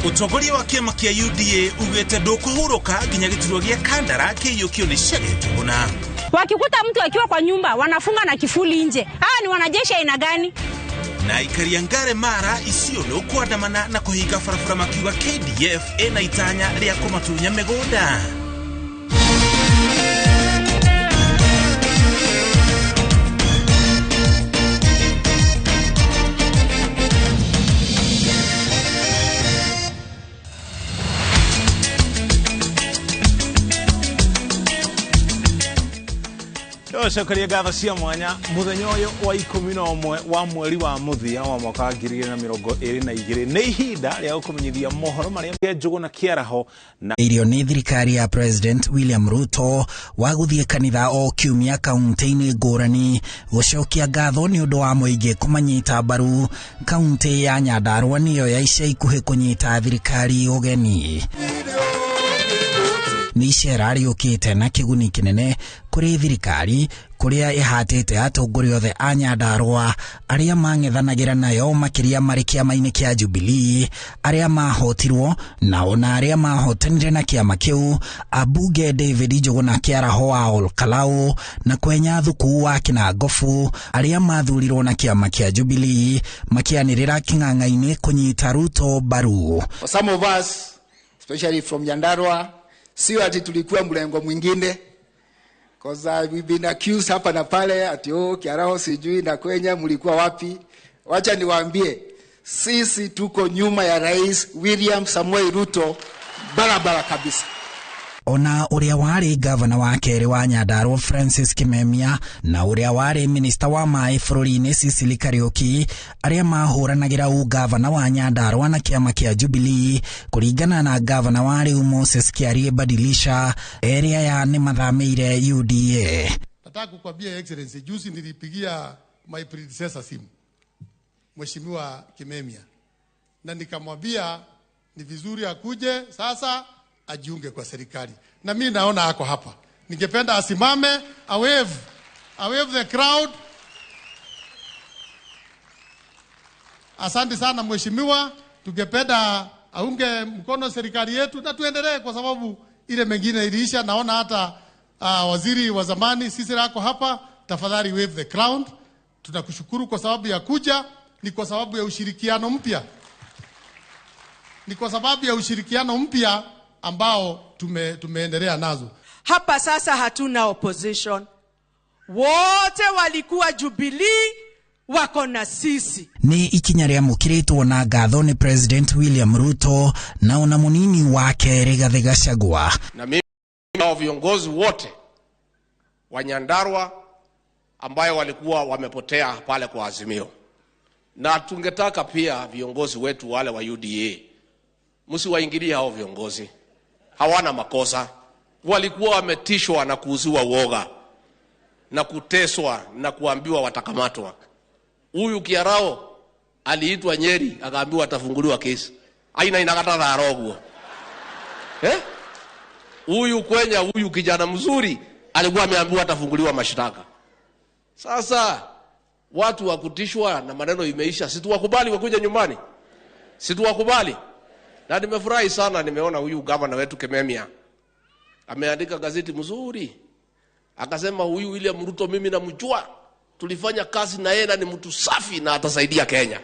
Ũtongoria wa kĩama kĩa UDA ugĩte ndũkũhurũka nginya gĩturwa gĩa Kandara kĩiyũkio nĩ Chege Njuguna. Wakikuta mtu akiwa kwa nyumba wanafunga na kifuli nje. Hawa ni wanajeshi aina gani? Na aikari a Ngare Mara Isiolo kwandamana na kũhinga barabara makiuga KDF ĩna itanya rĩa kũmatunya mĩgũnda. Cokeria ngatho cia mwanya muthenya uyu wa 11 wa mweri wa muthia wa mwaka wa 2022 nĩ ihinda rĩa gũkũmenyithia mohoro marĩa Njuguna Kĩaraho na irio nĩ thirikari ya President William Ruto wa gũthiĩ kanitha o kiumia kaunti-inĩ ngũrani gũcokia ngatho nĩ ũndũ wa mũingĩ kũmanyita mbaru. Kaunti ya Nyandarua nĩyo ya ica ikuhĩ kũnyita thirikari ũgeni. Nĩ icera rĩũkĩte na kĩguni kĩnene kũrĩ thirikari kũrĩa ĩhatĩte atongoria othe a Nyandarua arĩa mang'ethanagĩra nayo makĩria marĩ kĩama-inĩ kĩa Jubilee, arĩa mahotirwo na ona arĩa mahotanire na kĩama kĩu, ambunge David Njuguna Kĩaraho wa Olkalau na Kwenya Thuku wa Kinangofu arĩa mathurirwo na kĩama kĩa Jubilee makĩanĩrĩra kĩng'ang'a-inĩ kũnyita Ruto mbaru. Some of us, especially from Nyandarua, sio ati tulikuwa mlengo mwingine, because we've been accused hapa na pale ati oh, Kiaraho sijui na Kwenya mlikuwa wapi. Wacha niwaambie, sisi tuko nyuma ya Rais William Samoei Ruto barabara kabisa. Ona ũrĩa warĩ gavana wa kerĩ wa Nyandarua Francis Kimemia na ũrĩa warĩ minista wa maĩ bũrũri-inĩ Cecily Kariuki arĩa mahũranagĩra ũgavana wa Nyandarua na kĩama kĩa Jubilee kũringana na gavana wa rĩu Moses Kiarie Badilisha, erĩ aya nĩ mathamĩire UDA. Nataka kukwambia Excellency, juzi nilipigia my predecessor simu Mheshimiwa Kimemia na nikamwambia ni vizuri akuje sasa ajiunge kwa serikali, na mi naona ako hapa. Ningependa asimame, a wave the crowd. Asante sana mheshimiwa, tungependa aunge mkono serikali yetu na tuendelee, kwa sababu ile mengine iliisha. Naona hata waziri wa zamani Cecily ako hapa. Tafadhali wave the crowd. Tunakushukuru kwa sababu ya kuja, ni kwa sababu ya ushirikiano mpya, ni kwa sababu ya ushirikiano mpya ambao tumeendelea nazo. Hapa sasa hatuna opposition, wote walikuwa Jubilee wako na sisi. Nĩ ikinya rĩamũkĩrĩtwo na ngatho nĩ President William Ruto na ona mũnini wake Rigathi Gachagua. Na mimi na viongozi wote wa Nyandarua ambayo walikuwa wamepotea pale kwa Azimio, na tungetaka pia viongozi wetu wale wa UDA, msiwaingilie hao viongozi, hawana makosa. Walikuwa wametishwa na kuuziwa uoga na kuteswa na kuambiwa watakamatwa. Huyu Kiarao aliitwa Nyeri akaambiwa atafunguliwa kesi. Aina inakata dharogo. Eh? Huyu Kwenya, huyu kijana mzuri alikuwa ameambiwa atafunguliwa mashtaka. Sasa watu wa kutishwa na maneno imeisha, si tuwakubali wakuja nyumbani? Si tuwakubali? Na nimefurahi sana, nimeona huyu gavana wetu Kimemia ameandika gazeti mzuri, akasema huyu William Ruto mimi namjua, tulifanya kazi na yeye na ni mtu safi na atasaidia Kenya.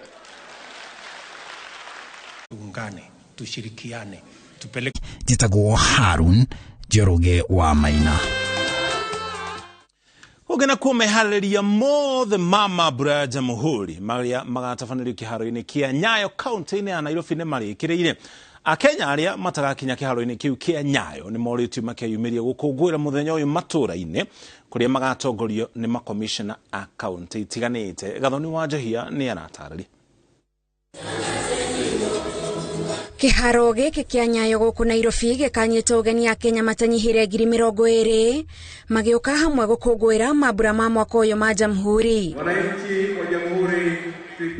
Tuungane, tushirikiane, tupeleke. Njĩtagwo Harun Njoroge wa Maina. Kũngĩ nakuo meharĩria mothe ma mambura ya Jamhuri marĩa magatabanĩrio kĩharo-inĩ kĩa Nyayo kaunti-inĩ ya Nairobi nĩ marĩkĩrĩire. Akenya arĩa matagakinya kĩharo-inĩ kĩu kĩa Nyayo nĩ morĩtio makeyumĩria gũkũngũĩra mũthenya ũyũ matũra-inĩ kũrĩa magatongorio nĩ makomishona a kaunti itiganĩte. Gathoni wa Njahia nĩ aratarĩria. Kĩharo gĩkĩ kĩa Nyayo gũkũ Nairobi gĩkanyĩte ũgeni Akenya matanyihĩre 20,000 magĩũka hamwe gũkũngũĩra mambura ma mwaka ũyũ ma Jamhuri.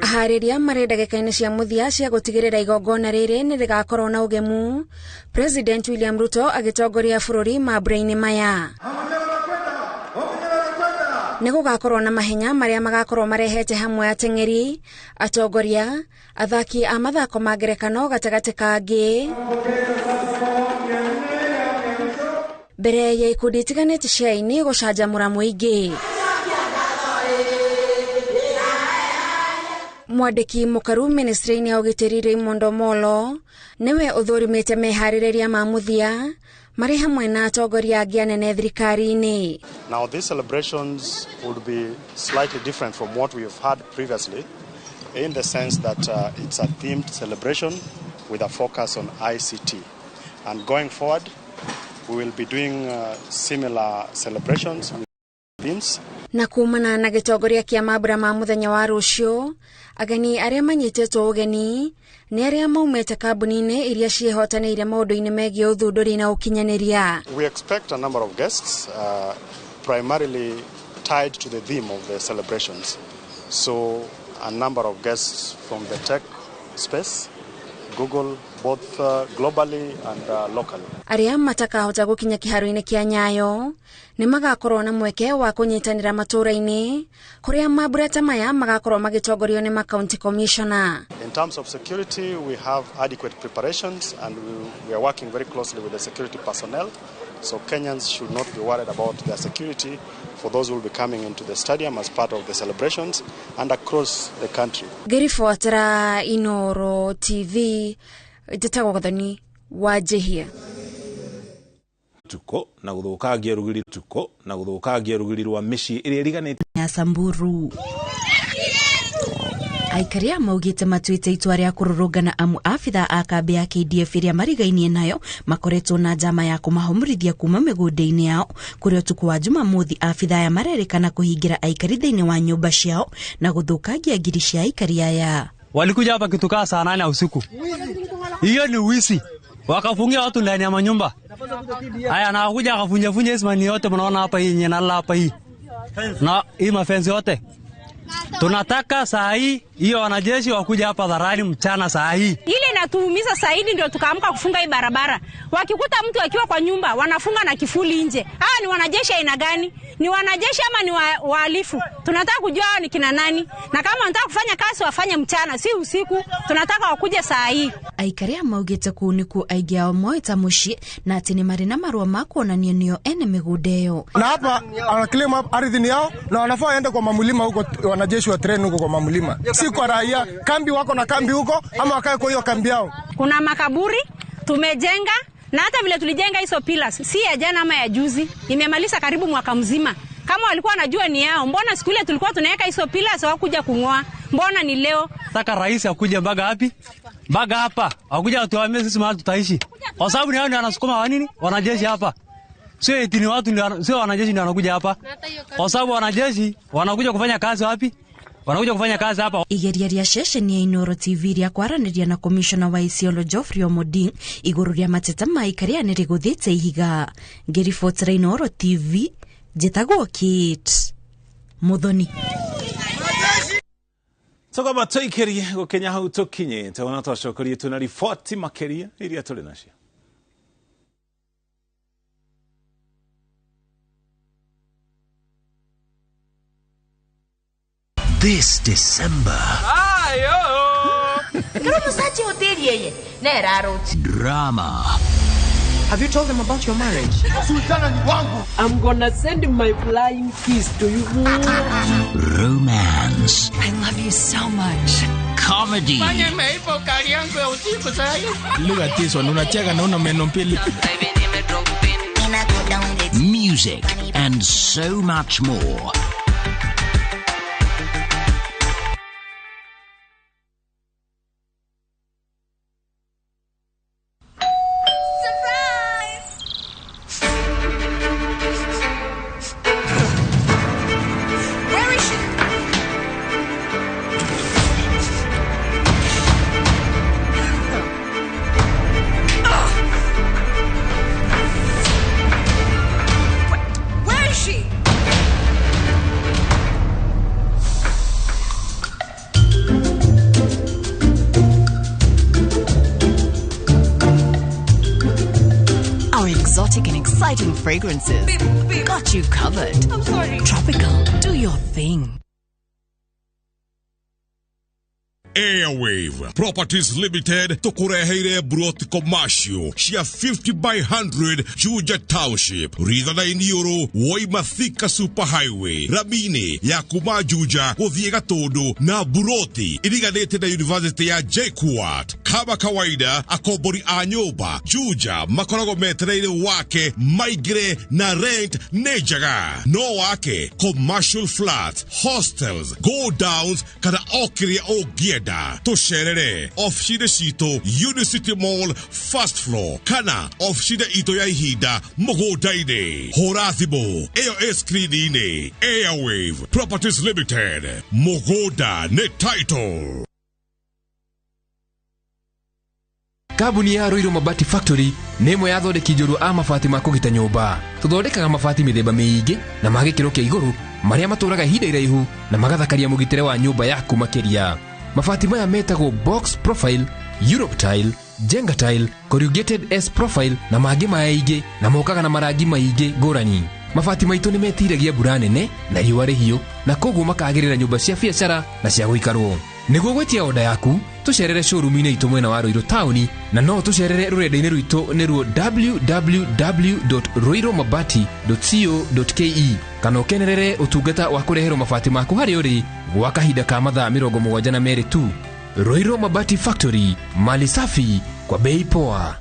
Aharĩria marĩ ndagĩka-inĩ cia mũthia cia gũtigĩrĩra igongona rĩrĩ nĩ rĩgakorwo na ũgemu, President William Ruto agĩtongoria bũrũri mambura-inĩ maya. Nĩ gũgakorwo na mahenya marĩa magakorwo marehete hamwe ateng'eri, atongoria, athaki a mathako ma ngerekano gatagatĩ kangĩ. Mbere ya ikundi itiganĩte cia aini gũcanjamũra mũingĩ. Mwandĩki mũkaru ministry-inĩ ya ũgitĩri Raymond Omolo nĩwe ũthũrimĩte meharĩrĩria ma mũthia marĩ hamwe na atongoria angĩ anene thirikari-inĩ. Now these celebrations would be slightly different from what we have had previously in the sense that it's a themed celebration with a focus on ICT. And going forward, we will be doing similar celebrations with themes. Na kumana na gĩtongoria kĩa mambura ma mũthenya wa rũciũ, ageni arĩa manyitĩtwo ũgeni nĩ arĩa maumĩte kambuni-inĩ iria ciĩhotanĩire maũndũ-inĩ megiĩ ũthundũri na ũkinyanĩria. We expect a number of guests primarily tied to the theme of the celebrations. So a number of guests from the tech space, Google, both globally and locally. Arĩa matakahota gũkinya kĩharo-inĩ kĩa Nyayo nĩ magakorwo na mweke wa kũnyitanĩra matũũra-inĩ kũrĩa mambura ta maya magakorwo magĩtongorio nĩ ma county commissioner. In terms of security, we have adequate preparations and we are working very closely with the security personnel. So Kenyans should not be worried about their security for those who will be coming into the stadium as part of the celebrations and across the country. Ngĩribotera Inoro TV, njĩtagwo Gathoni wa Njihia. Tuko na gũthũkangia rũgiri tuko na gũthũkangia rũgiri rwa mĩciĩ ĩrĩa ĩriganĩtie ya Samburu. Aikaria maugĩte matuĩte itua rĩa kũrũrũngana amu abitha a kambĩ ya KDF ĩrĩa marigainie nayo makoretwo na njama ya kũmahomorithia kuma mĩgũnda-inĩ yao kũrĩa ũtukũ wa Jumamothi abitha aya marerĩkana kũhingĩra aikari thĩinĩ wa nyũmba ciao na gũthũkangia ngiri cia aikari aya. Walikuja hapa kitukaa saa 8 usiku. Hiyo ni wizi. Wakafungia watu ndani ya manyumba. Haya, na wakuja wakafunja funja hizi mani yote mnaona hapa hii yenye nalala hapa hii. Na hii mafensi yote. Tunataka saa hii hiyo wanajeshi wakuja hapa dharani mchana saa hii. Ile inatuumiza zaidi ndio tukaamka kufunga hii barabara. Wakikuta mtu akiwa kwa nyumba wanafunga na kifuli nje. Hawa ni wanajeshi aina gani? Ni wanajeshi ama ni wahalifu? Tunataka kujua hao ni kina nani. Na kama wanataka kufanya kazi wafanye mchana, si usiku. Tunataka wakuje saa hii. Aikaria maugĩte kũu nĩkuo aingĩ ao moĩta mũciĩ na atĩ nĩ marĩ na marũa ma kuonania nĩo ene mĩgũnda ĩyo. Na hapa wanaclaim ardhi ni yao na wanafaa waende kwa mamulima huko, wanajeshi wa train huko kwa mamulima, si kwa raia. Kambi wako na kambi huko ama wakae kwa hiyo kambi yao. Kuna makaburi tumejenga, na hata vile tulijenga hizo pillars si ya jana ama ya juzi, imemaliza karibu mwaka mzima. Kama walikuwa wanajua ni yao, mbona siku ile tulikuwa tunaweka hizo pillars hawakuja kungoa? Mbona ni leo? Nataka rais akuje mpaka wapi? Mpaka hapa. Akuja atuambie sisi mahali tutaishi. Kwa sababu ni hao ndio wanasukuma wa nini? Wanajeshi hapa. Sio eti ni watu ndio, sio wanajeshi ndio wanakuja hapa. Kwa sababu wanajeshi wanakuja kufanya kazi wapi? Wanakuja kufanya kazi hapa. Igeria rĩa ceceni ya Inoro TV rĩa kwaranĩria na komishona wa Isiolo Geoffrey Omoding igũrũ rĩa mateta ma aikari nĩ rĩgũthĩte ihiga. Ngĩribotera Inoro TV, njĩtagwo Kate Muthoni. Tũkamba tũikĩrie gũkinya hau tũkinyĩte ona twacokerie twĩna riboti makĩria iria tũrĩ nacio. This December. Drama. Have you told them about your marriage? I'm gonna send my flying kiss to you. Romance. I love you so much. Comedy. Look at this one. Unacheka na una meno mbili. Music and so much more. Where is she? Exotic and exciting fragrances. Got you covered. I'm sorry. Tropical. Do your thing. Airwave Properties Limited tukureheire broti commercial cia 50 by 100 Juja Township Ritha Iniuru woima Thika Super Highway ramini ya kuma Juja guthie Gatundu na buroti iriganite na University ya JKUAT. Kama kawaida akombori a nyumba Juja makoragwo metereire wake maingire na rent nĩ njega no wake commercial flats, hostels, go downs kana o kĩrĩa ũngĩenda. Tũcerere ofici-inĩ citũ Unicity Mall first floor kana ofici-inĩ itũ ya ihinda mũgũnda-inĩ. Hũra thimũ ĩyo ĩ screen-inĩ. Airwave Properties Limited, mũgũnda nĩ title. Kambuni ya Ruiru Mabati Factory nĩ ĩmwe ya athondeki njorua a mabati ma kũgita nyũmba. Tũthondekaga mabati mĩthemba mĩingĩ na ma gĩkĩro kĩa igũrũ marĩa matũraga ihinda iraihu na magathakaria mũgitĩre wa nyũmba yaku makĩria. Mabati maya metagwo box profile, Europe tile, Jenga tile, corrugated S profile na mangĩ maingĩ na mokaga na marangi maingĩ ngũrani. Mabati maitũ nĩ metiragia mbura nene na riũa rĩhiũ na koguo makagĩrĩra nyũmba cia biacara na cia gũikarwo. Nĩguo gwĩtia oda yaku tũcerere showroom-inĩ itũ mwena wa Ruiru taũni na no tũcerere rũrenda-inĩ rwitũ nĩruo www.ruirumabati.co.ke kana ũkenerere ũtungata wa kũreherwo mabati maku harĩa ũrĩ gwa kahinda ka mathaa 72 tu. Ruiru Mabati Factory, mali safi kwa bei poa.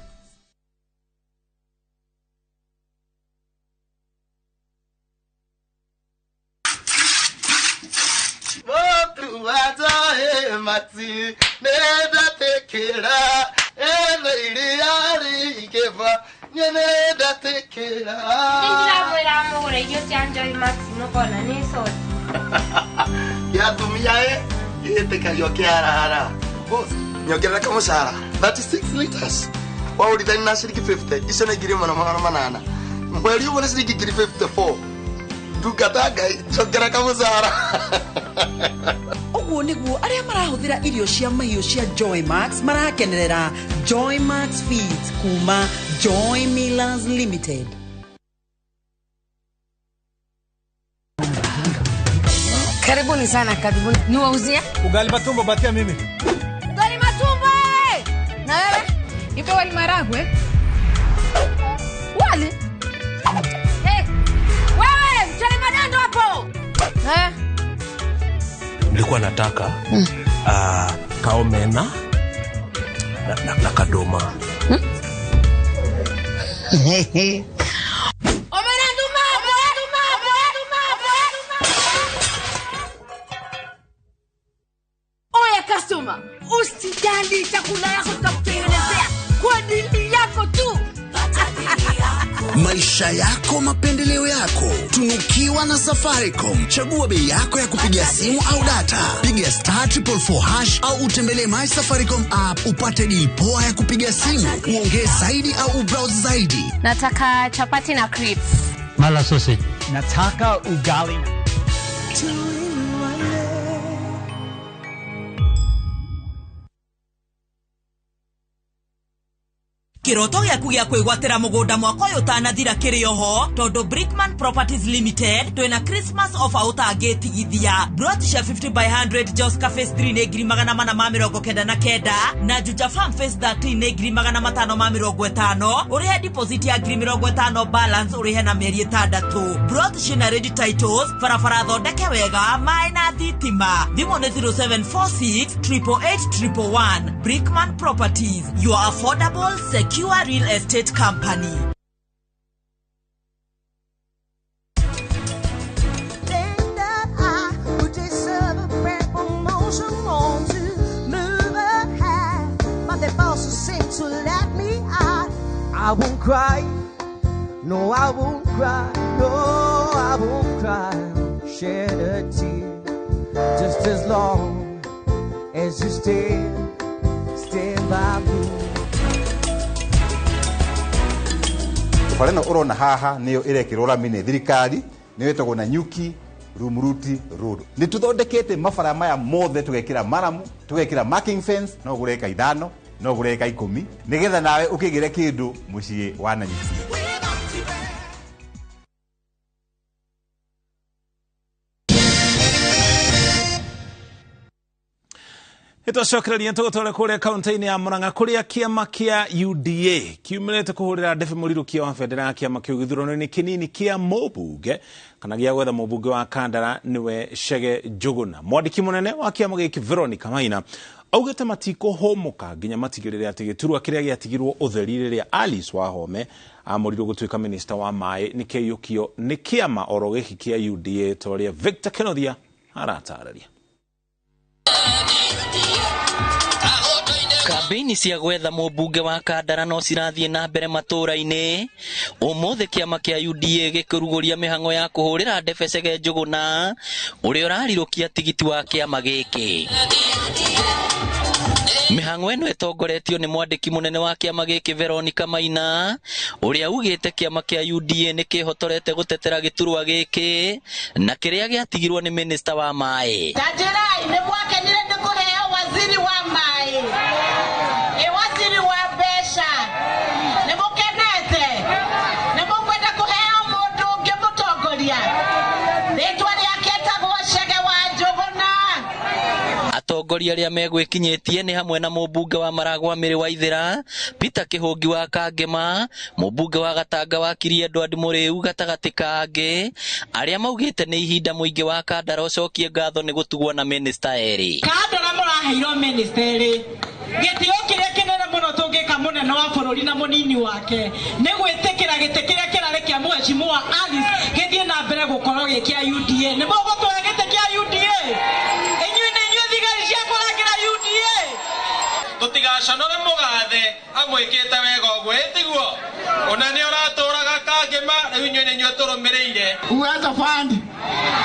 Nyongerera kamushahara 36 liters waurithani na ciringi 50 icio nĩ 1800 mweri ũmwe nĩ ciringi 54 ndungata Ngai njongera kamushahara. Ũguo nĩguo arĩa marahũthĩra irio cia mahiũ cia Joy Max marakenerera Joy Max Feeds kuma Joy Millers Limited. Karibuni sana, karibuni. Niwauzie? Ugali matumbo batia mimi. Ugali matumbo! Na wewe? Ipo wali maragwe? Wali? Hey! Wewe, mchele madando hapo! Eh? Nilikuwa nataka kaomena na kadoma. Omena nduma! Oya customer, usijali, chakula yako tutakutengenezea kwa ajili yako tu. Maisha yako, mapendeleo yako, tunukiwa na Safaricom. Chagua bei yako ya kupiga simu au data. Piga *444# au utembelee My Safaricom app upate deal poa ya kupiga simu, uongee zaidi au ubrowse zaidi. Nataka chapati na crisps. Mala sausage. Nataka ugali. Kiroto gĩaku gĩa kwĩgwatĩra mũgũnda mwaka ũyũ ũtanathira kĩrĩ oho tondũ Brickman Properties Limited twĩna Christmas offer ũtangĩtigithia. Plot cia 50 by 100 Joska Phase 3 nĩ 499 na Juja Farm Phase 13 nĩ 550. Ũrĩhe deposit ya 50,000, balance ũrĩhe na mĩeri 6. Plot ciĩna ready titles, barabara thondeke wega, maĩ na thitima. Thimũ nĩ 0746 888 111. Brickman Properties, your affordable, secure real estate company. I won't cry, no, I won't cry, no, I won't cry. Shed a tear, just as long as you stand by me. Bara ĩno ũrona haha nĩyo ĩrekĩrwo rami nĩ thirikari, nĩyo ĩtagwo Nanyuki Rumuruti Road. Nĩ tũthondekete mabara maya mothe, tũgekĩra maramu, tũgekĩra marking fence, no ũgũre eka 5, no ũgũre eka 10, nĩgetha nawe ũkĩgĩre kĩndũ mũciĩ wa Nanyuki. Nĩtwacokereria tũgũtware kũrĩa kaunti-inĩ ya Murang'a kũrĩa kĩama kĩa UDA kiumĩrĩte kũhũrĩra ndebe mũrirũkia wa bendera ya kĩama kĩu gĩthurano-inĩ kĩnini kĩa mũmbunge kana gĩa gwetha mũmbunge wa Kandara nĩwe Chege Njuguna. Mwandĩki mũnene wa kĩama gĩkĩ Veronica Maina augĩte matikũhũmũka nginya matigĩrĩre atĩ gĩturwa kĩrĩa gĩatigirwo ũtheri rĩrĩa Alice Wahome amũrirwo gũtuĩka minista wa maĩ nĩ kĩaiyũkio nĩ kĩama oro gĩkĩ kĩa UDA ta ũrĩa Victor Kenothia aratarĩria. Kambeini cia gwetha mũmbunge wa Kandara no cirathiĩ na mbere matũũra-inĩ. Ũmũthĩ kĩama kĩa UDA gĩkĩrugũria mĩhang'o ya kũhũrĩra ndebe Chege Njuguna ũrĩa ũrarirũkia tigiti wa kĩama gĩkĩ. Mĩhang'o ĩno ĩtongoretio nĩ mwandĩki mũnene wa kĩama gĩkĩ Veronica Maina ũrĩa ugĩte kĩama kĩa UDA nĩ kĩhotorete gũtetera gĩturwa gĩkĩ na kĩrĩa gĩatigirwo nĩ minista wa maĩ. Ta njĩrai nĩ mwakenire nĩ kũheo waziri wa maĩ, ĩ waziri wa mbeca, nĩ mũkenete, nĩ mũkwenda kũheo mũndũ ũngĩ mũtongoria, rĩtwa rĩake etagwo Chege wa Njuguna. Atongoria arĩa megwĩkinyĩtie nĩ hamwe na mũmbunge wa Maragwa Mĩrĩ Waithĩra, Peter Kĩhũngi wa Kangema, mũmbunge wa Gatanga wa Kiri Edward Mũrĩu gatagatĩ ka angĩ arĩa maugĩte nĩ ihinda mũingĩ wa Kandara ũcokie ngatho nĩ gũtugwo na minista erĩ. Kandara mũraheirwo minista erĩ, gĩtĩo kĩrĩa kĩnene mũno tũngĩka mũnene wa bũrũri na mũnini wake nĩ gwĩtĩkĩra gĩtĩ kĩrĩa kĩrarĩ kĩa mheshimiwa Alice gĩthiĩ na mbere gũkorwo gĩ kĩa UDA. Nĩ mũgũtũhe gĩtĩ kĩa UDA? Inyuĩ nĩ inyuĩ thigari cia kũrangĩra UDA. Tũtigaconore mũgathe amwĩkĩte wega ũguo, ĩtiguo ona nĩ ũratũraga Kangema, rĩu inyuĩ nĩ inyuĩ tũrũmĩrĩire. Uwezo Fund,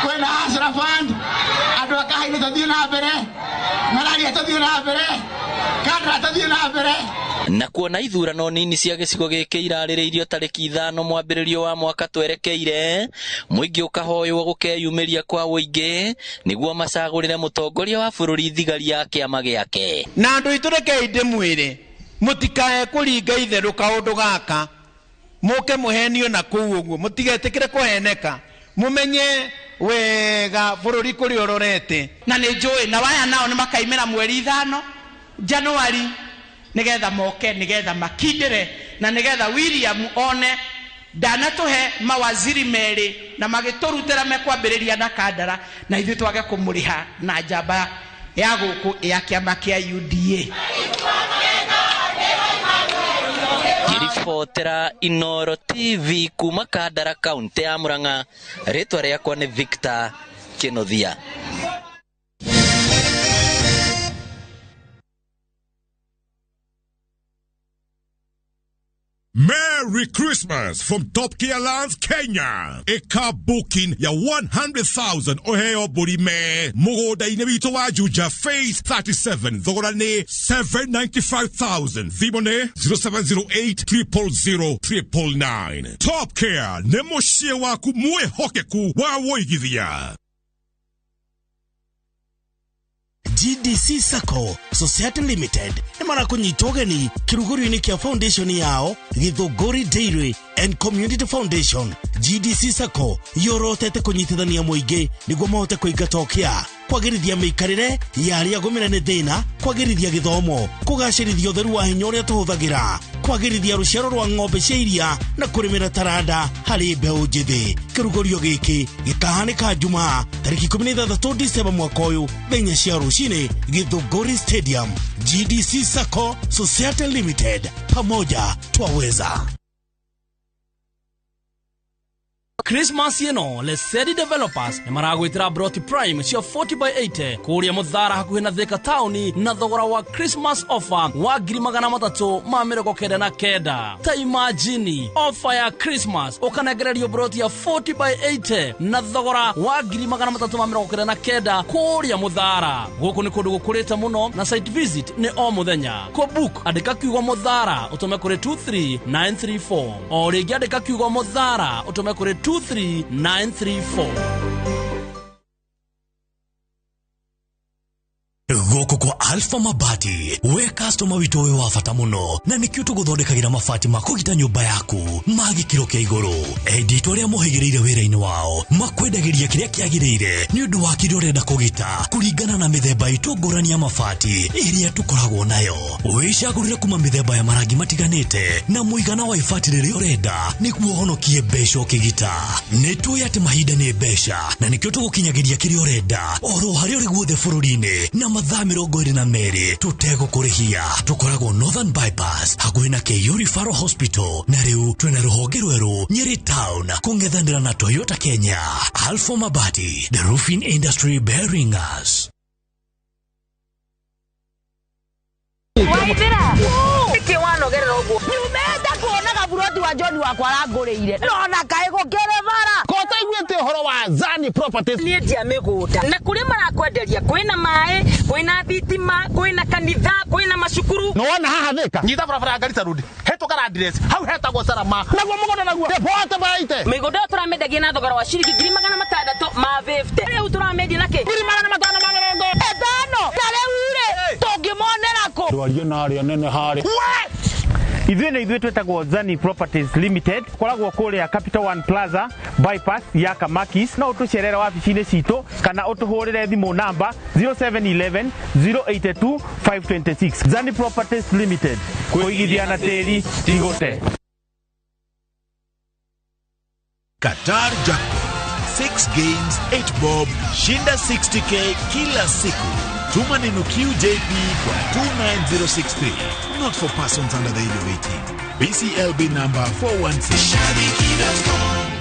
kwĩna Hustler Fund, andũ a Kahainĩ tũthiĩ na mbere, Mararia tũthiĩ na mbere, Kandara tũthiĩ na mbere. Na kuona ithurano nini cia gĩcigo gĩkĩ irarĩrĩirio tarĩki 5 mwambĩrĩrio wa mwaka twerekeire, mũingĩ ũkahoywo gũkeyumĩria kwa ũingĩ nĩguo macagũrĩre mũtongoria wa bũrũri thigari ya kĩama gĩake. Na andũ aitũ rekei ndĩmwĩre mũtikae kũringa itherũ kaũndũ gaka, mũke mũhenio na kũu ũguo, mũtigetĩkĩre kũheneka, mũmenye wega bũrũri kũrĩa ũrorete. Na nĩ njũĩ na waya nao nĩ makaimĩra mweri 5 Januari nigetha moke, nigetha makindire, na nigetha William one ndanatũhe mawaziri merĩ na magĩtũrutĩra mekwambĩrĩria na Kandara na ithuĩ twage kũmũrĩha na njamba ya gũkũ ya kĩama kĩa UDA. Ngĩribotera Inoro TV kuma Kandara kaunti ya Murang'a, rĩtwa rĩakwa nĩ Victor Kĩnuthia. Merry Christmas from Top Care Lands, Kenya. Eka booking ya 100,000 oheo burime. Mũgũnda-inĩ witũ wa Juja Phase 37 thogora nĩ 795,000. Thimũ nĩ 0708 000 999. Top Care nĩ mũciĩ waku mwĩhokeku wa wũigithia. GDC Sacco Society Limited nĩ marakũnyita ũgeni kĩrugũrio-inĩ kĩa foundation yao Githũngũri Dairy and Community Foundation. GDC Sacco yorotete kũnyitithania mũingĩ nĩguo mahote kũingata ũkĩa, kwagĩrithia mĩikarĩre ya arĩa agũmĩre nĩ thĩna, kwagĩrithia gĩthomo, kũgacĩrithia ũtheru wa hinya ũrĩa tũhũthagĩra, kwagĩrithia rũciaro rwa ng'ombe cia iria na kũrĩmĩra taranda harĩ mbeũ njĩthĩ. Kĩrugũrio gĩkĩ gĩkahanĩka Jumaa tarĩki 16 Disemba mwaka ũyũ thaa 4 cia rũcinĩ Githũngũri Stadium. GDC Sacco Society Limited, pamoja twaweza. Christmas ĩno Lesedi Developers nĩ maragwĩtĩra Broti Prime cia 40x80 kũrĩa Mũthara hakuhĩ na Thika taũni na thogora wa Christmas offer wa 399. Ta imagine offer ya Christmas ũkanengererio broti ya 40x80 na thogora wa 399 kũrĩa Mũthara. Gũkũ nĩ kũndũ gũkũrĩte mũno na site visit nĩ o mũthenya. Kũ book andĩka kiugo Mũthara ũtũme kũrĩ 23934. O rĩngĩ andĩka kiugo Mũthara ũtũme kũrĩ 23934. Gũkũ kwa Alpha Mabati, we customer witũ wĩ wa bata mũno, na nĩkĩo tũgũthondekagĩra mabati ma kũgita nyũmba yaku ma gĩkĩro kĩa igũrũ. Endi itũ arĩa mohĩgĩrĩire wĩra-inĩ wao makwendagĩria kĩrĩa kĩagĩrĩire nĩ ũndũ wa kĩrĩa ũrenda kũgita kũringana na mĩthemba itũ ngũrani ya mabati ĩrĩa tũkoragwo nayo. Wĩcagũrĩre kuma mĩthemba ya marangi matiganĩte na mũigana wa ibati rĩrĩa ũrenda nĩguo ũhonokie mbeca ũkĩgita. Nĩ tũĩ atĩ mahinda nĩ mbeca na nĩkĩo tũgũkinyagĩria kĩrĩa ũrenda oro harĩa ũrĩ guothe bũrũri-inĩ na mathaa 22 tũtegũkũrĩhia. Tũkoragwo Northern Bypass hakuhĩ na KU Referral Hospital, na rĩu twĩna rũhonge rwerũ Nyeri Town kũng'ethanĩra na Toyota Kenya. Alpha Mabati, the roofing industry bearing us. Waithira nĩkĩ wanogerera ũguo nyumĩte kuona gaburoti wa John wakwa arangũrĩire nona kaĩ gũkĩrĩ bara kotaiguĩte ũhoro wa Zani Properties. Niĩ ndia mĩgũnda na kũrĩa marakwenderia kwĩna maĩ, kwĩna thitima, kwĩna kanitha, kwĩna macukuru. Nĩwona haha Thika, nyita barabara ya Garissa Road, hetũka Landress, hau hetagwo Salama, naguo mũgũnda naguo bote baite mĩgũnda ĩyo tũramĩendagia na thogora wa ciringi 650,000. Rĩu tũramĩendia na kĩ? 550,000. Ta rĩu rĩ tũngĩmonera kũ? Ndwarie na arĩa nene harĩ ithuĩ nĩ ithuĩ twĩtagwo Zani Properties Limited, koragwo kũrĩa Capital One Plaza bypass ya Kamakis. No ũtũcerere wabici-inĩ citũ kana ũtũhũrĩre thimũ namba 0711 082 526. Zani Properties Limited, kũigithia na tĩri ti gũte. Qatar Jackpot 6 games 8 bob, shinda 60k kila siku. Tuma neno QJP kwa 29063. Not for persons under the age of 18. BCLB number 416. Shabiki.com.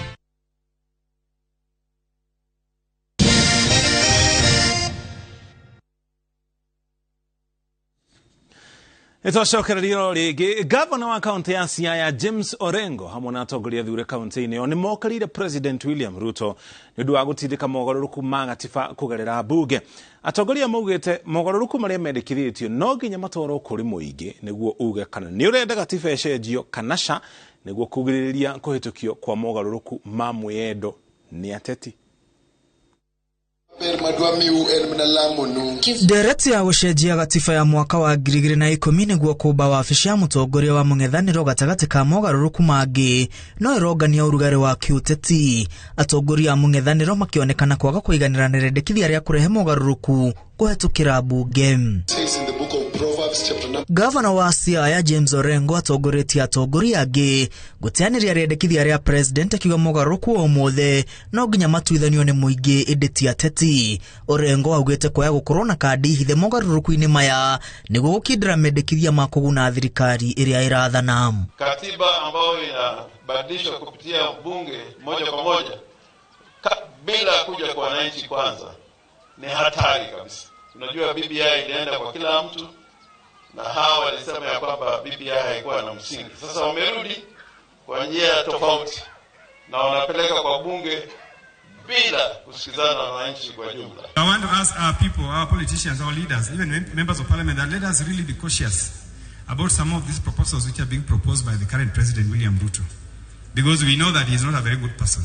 Nĩtwacokererio rĩngĩ. Gavana wa kaunti ya Siaya James Orengo hamwe na atongoria thure kaunti-inĩ ĩyo nĩmokarĩire President William Ruto nĩ ũndũ wa gũtindĩka mogarũrũku ma gatiba kũgerera mbunge. Atongoria maugĩte mogarũrũku marĩa mendekithĩtio no nginya matwarwo kũrĩ mũingĩ nĩguo uge kana nĩ ũrenda gatiba ĩcenjio kana ca, nĩguo kũgirĩrĩria kũhĩtũkio kwa mogarũrũku ma mwĩyendo nĩ ateti. Ndereti ya gũcenjia gatiba ya mwaka wa 2010 nĩguo kũmba wabici ya mũtongoria wa mũng'ethanĩro gatagatĩ ka mogarũrũku mangĩ no ĩrongania ũrugarĩ wa kĩũteti. Atongoria a mũng'ethanĩro makĩonekana kwaga kũiganĩra na rĩendekithia rĩa kũrehe mogarũrũku kũhetũkĩra mbunge. Gavana wa Siaya James Orengo atongoretie atongoria angĩ gũteanĩria rĩendekithia rĩa president akiuga mogarũrũku o mothe no nginya matuithanio nĩ mũingĩ ĩndĩ ti ateti. Orengo augĩte kwaya gũkorwo na kandi hithe mogarũrũku-inĩ maya nĩguo gũkindĩra mendekithia ma kũguna thirikari ĩrĩa ĩrathana. Katiba ambayo inabadilishwa kupitia bunge moja kwa moja bila kuja kwa wananchi kwanza ni hatari kabisa. Unajua BBI ilienda kwa kila mtu na hawa walisema ya kwamba BBI haikuwa na msingi. Sasa wamerudi kwa njia tofauti na wanapeleka kwa bunge bila kusikizana na wananchi kwa jumla. I want to ask our people, our politicians, our leaders, even members of parliament, that let us really be cautious about some of these proposals which are being proposed by the current president William Ruto, because we know that he is not a very good person.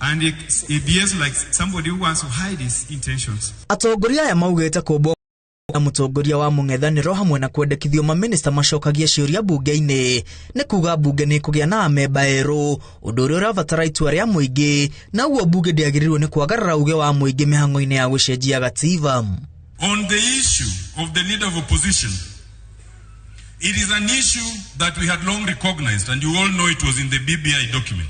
And he behaves like somebody who wants to hide his intentions. Atongoria aya maugĩte kũmbwo na mũtongoria wa mũng'ethanĩro hamwe na kwendekithio mamĩnĩsta macokagie ciũria mbunge-inĩ nĩ kuga mbunge nĩ kũgĩa na amemba erũ, ũndũ ũrĩa ũrabatara itua rĩa mũingĩ, na ũguo mbunge ndĩagĩrĩirwo nĩ kwagarara uge wa mũingĩ mĩhang'o-inĩ ya gũcenjia gatiba. On the issue of the leader of opposition, it is an issue that we had long recognized, and you all know it was in the BBI document.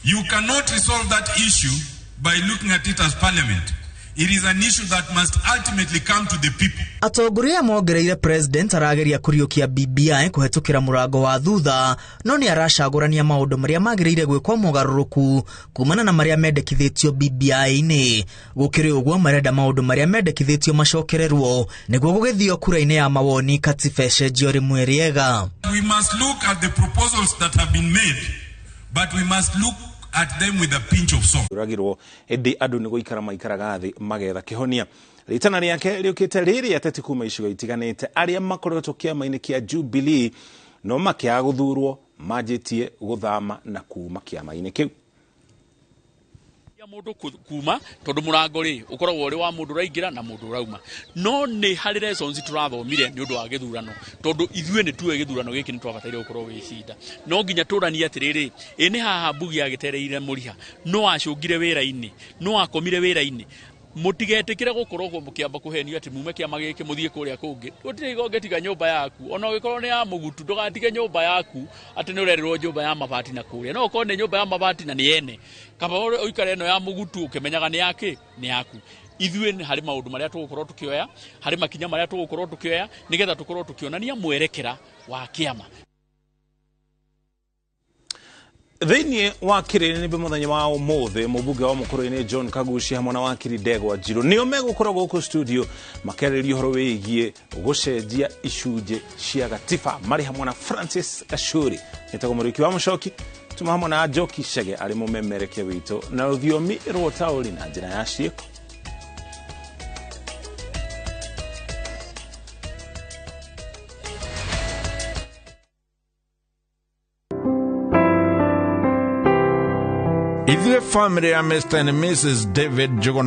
You cannot resolve that issue by looking at it as parliament. It is an issue that must ultimately come to the people. Atongoria mongereire president arageria kũriũkia BBI kũhetũkĩra mũrango wa thutha, no nĩ aracagũrania maũndũ marĩa magĩrĩire gwĩkwo mogarũrũku kumana na marĩa mendekithĩtio BBI-inĩ. Gũkĩrĩ ũguo marenda maũndũ marĩa mendekithĩtio macokererwo nĩguo gũgĩthio kura-inĩ ya mawoni katiba ĩcenjio rĩmwe rĩega. We must look at the proposals that have been made, but we must look at them with a pinch of salt. Ragirwo ĩndĩ andũ nĩ gũikara maikaraga thĩ magetha kĩhonia. Rĩtana rĩake rĩũkĩte rĩrĩ ateti kuma icigo itiganĩte arĩa makoretwo kĩama-inĩ kĩa Jubilee no makĩaga gũthurwo manjĩtie gũthama na kuma kĩama-inĩ kĩu. Mundu kuma tondu murango ri ukoragwo uri wa mundu uraingira na mundu urauma, no ni hari lessons turathomire ni undu wa githurano, tondu ithuĩ nĩ tuwe githurano giki ni twabataire gukorwo gwicinda. No nginya turanie atiriri, ĩ nĩ haha Mbugi agitereire Mũriha, no acũngire wĩra-inĩ, no akomire wĩra-inĩ. Mutigetikire gukorwo mukiamba kuhenio ati mume kiama giki muthie kuria kungi. Gutire igonge tiga nyumba yaku, ona ugikorwo ni ya mugutu ndugatige nyumba yaku ati ni urerirwo nyumba ya mabati na kuria. No ukorwo ni nyumba ya mabati na ni ene, kaba uikare eno ya mugutu ukimenyaga ni yaki ni yaku. Ithuĩ harĩ maũndũ marĩa tũgũkorwo tukĩoya, harĩ makinya marĩa tũgũkorwo tukĩoya nĩgetha tũkorwo tukĩonania mwerekera wa kĩama. Thĩinĩ wa kĩrĩrĩ mũthenya wa ũmũthĩ, mũmbunge wa Mũkũrũ-inĩ John Kaguci hamwe na wakiri Ndegwa Njirũ nĩo megũkorwo gũkũ studio makĩarĩrĩria ũhoro wĩgiĩ gũcenjia icunjĩ cia gatiba marĩ hamwe na Francis Gachuri. Nĩtagwo Mũrĩki wa Mũcoki, tuma hamwe na Njoki Chege arĩ mũmemerekia witũ na rũthiomi rwa ũtaũri na njĩra ya ciĩko. Ithuĩ family ya Mr. and Mrs. David Njuguna.